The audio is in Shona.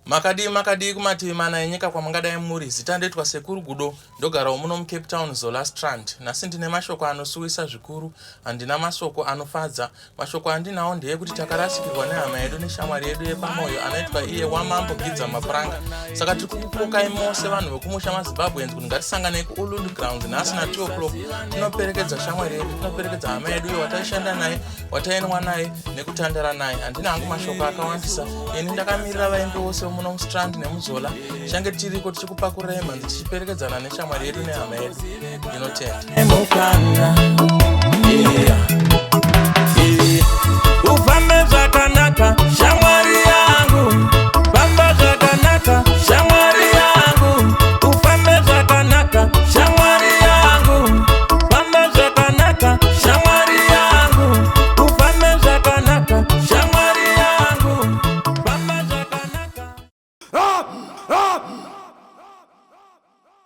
Makadii makadii kumativi mana enyika kwamungadai muri. Zita ndoitwa Sekuru Gudo, ndogarawo muno muCape Town, Zola Strand. Nhasi ndine mashoko anosuwisa zvikuru. Handina masoko anofadza. Mashoko andinawo ndeekuti takarasikirwa nehama yedu neshamwari yedu yepamoyo anoitwa iye waMambo Gidza Mapuranga. Saka tiri kukukokai mose vanhu vekumusha maZimbabweans kuti ngatisanganei kuUlundu Grounds nhasi na 2 o'clock tinoperekedza shamwari yedu, tinoperekedza hama yedu iyo wataishanda naye, watainwa naye nekutandara naye. Handina hangu mashoko akawandisa. Ini ndakamirira vaimbi vose vemuno muStrand nemuZola. Tichange tiriko tichikupakurirai mhanzi tichiperekedzana neshamwari yedu nehama yedu. Ndinotenda. Ufambe zvakanaka shamwari yangu, famba zvakanaka shamwari yangu, ufambe zvakanaka shamwari yangu, famba zvakanaka shamwari yangu, ufambe zvakanaka shamwari yangu, famba zvakanaka. Ah! Ah!